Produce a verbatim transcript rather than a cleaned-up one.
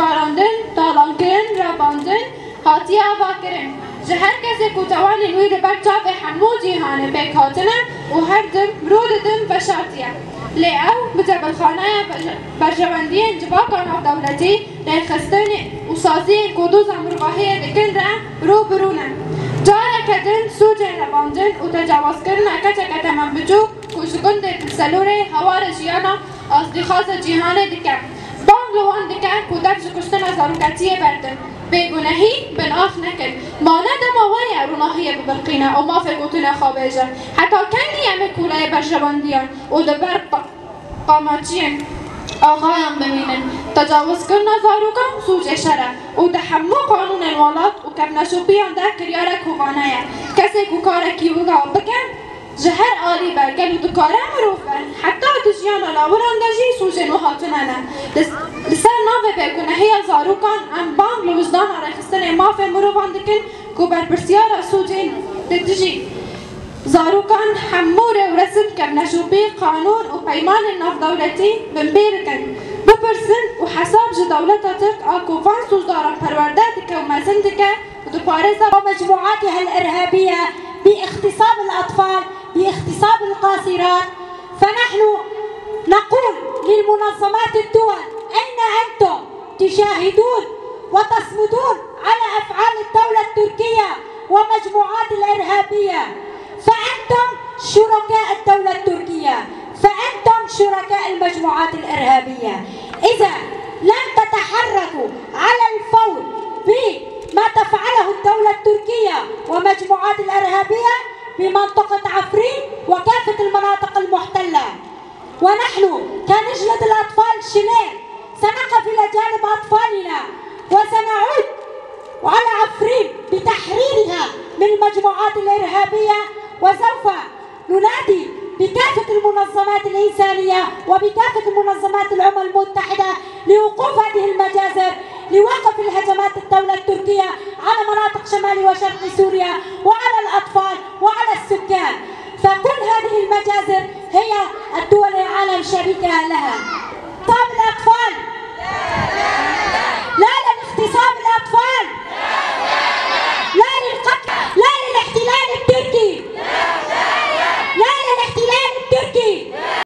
Parandin, talankirin, revandin hatiye avakirin. Ji her kesê ku tewanên wî li ber çavê hemû cîhanê pêk hatine û her tim mirov didin veşartiye. Lê ew bi cebilxaneya berje-, berjewendiyên civaka navdewletî, rêxistinê û saziyên ku doza mirovahiyê dikin re rû bi rû ne. Careke din sûcên revandin û tecawizkirina keçeke temenbiçûk ku ji gundê Pilselûrê hewara jiyana azdîxaza cîhanê dike, bang li wan dike ku dev ji kuştina zaroketiyê berdin, bêgunehî bi nav nekin. Ma ne dema we ye ronahiyê bibiriqîne û mafê gotinê xwe bêje. Heta kengî em ê kûleyê berjewendiyan û li ber qa-, qamaçiyên axayan bimînin? Tecawizkirina zarokan sûcê şer e û di hemû qanûnên welat û kevneşopiyan de kiryarek hovane ye. Kesê ku karekî wila bike, ji her alî be, gelo dikare mirov be? Heta di jiyana lawiran de jî sûcên wî hatine ne. Li, li ser navê bêgunehiya zarokan em bang li wijdana rêxistinê mafê mirovan dikin ku berpirsyara sûcên li dijî zarokan hemû rêwresim, kevneşopî, qanûn û peymanên navdewletî binpê bikin, bipirsin û hesab ji dewleta Tirk a ku van sûcdaran perwerde dike û mezin dike û diparêze. ومجموعاتها الإرهابية باغتصاب الأطفال، باغتصاب القاصرات. فنحن نقول للمنظمات الدول: أين أنتم تشاهدون وتصمدون على أفعال الدولة التركية ومجموعات الإرهابية؟ فأنتم شركاء الدولة التركية، فأنتم شركاء المجموعات الإرهابية. إذا لم تتحركوا على الفور بما تفعله الدولة التركية ومجموعات الإرهابية بمنطقة عفرين وكافة المناطق المحتلة. ونحن كنجلة الأطفال شنين سنقف إلى جانب أطفالنا وسنعود على عفرين بتحريرها من المجموعات الإرهابية، وسوف ننادي بكافة المنظمات الإنسانية وبكافة منظمات الأمم المتحدة لوقوف هذه المجازر، لوقف الهجمات الدولة التركية على مناطق شمال وشرق سوريا وعلى الأطفال وعلى السكان. فكل هذه المجازر هي الدول العالم شريكة لها. طاب الأطفال.